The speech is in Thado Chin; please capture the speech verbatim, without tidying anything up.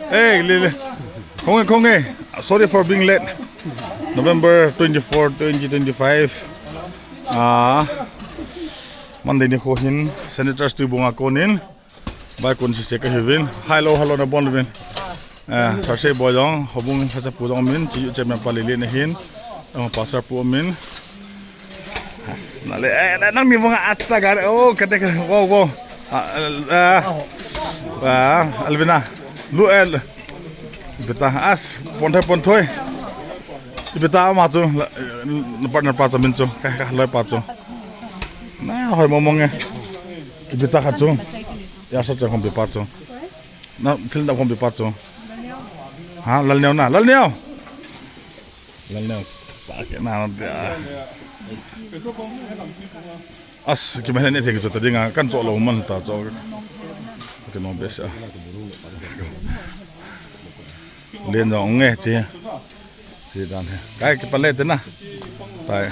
Hey, Lily. Khong e, khong e. Sorry for being late. November twenty-four, twenty twenty-five. Ah, Monday nikho hin Senators Tuibong a konin. Bai kon sise kahiuvin. Hello, hello, nabon uvin. Eh, Sarsei Boy jong, Hobung Sacha Pu jong min, chi yu che men pa Lily na hin. Oh, Pastor Pu min. As, nale, eh, na, nang ni mo nga atsa gare. Oh, kate ka, wow, wow. Ah, ah, ah, Alvina. Lu el. Beta as, pon thoi, pon thoi. Beta ma chu, la, na partner pa chu min chu. Ka, ka loi pa chu. Na, hoi mo mo nge. Beta kha chu. Ya sa chu hom bi pa chu. Na, thil na hom bi pa chu. Ha, lal neo na, lal neo. Lal neo. Pa ke na, na. As, ki ma ne thei ki chu ta dinga, kan cho lo man ta cho. Ke no be sa. Len jong nge chi. Chi dan he. Kai ki pa le te na. Tai.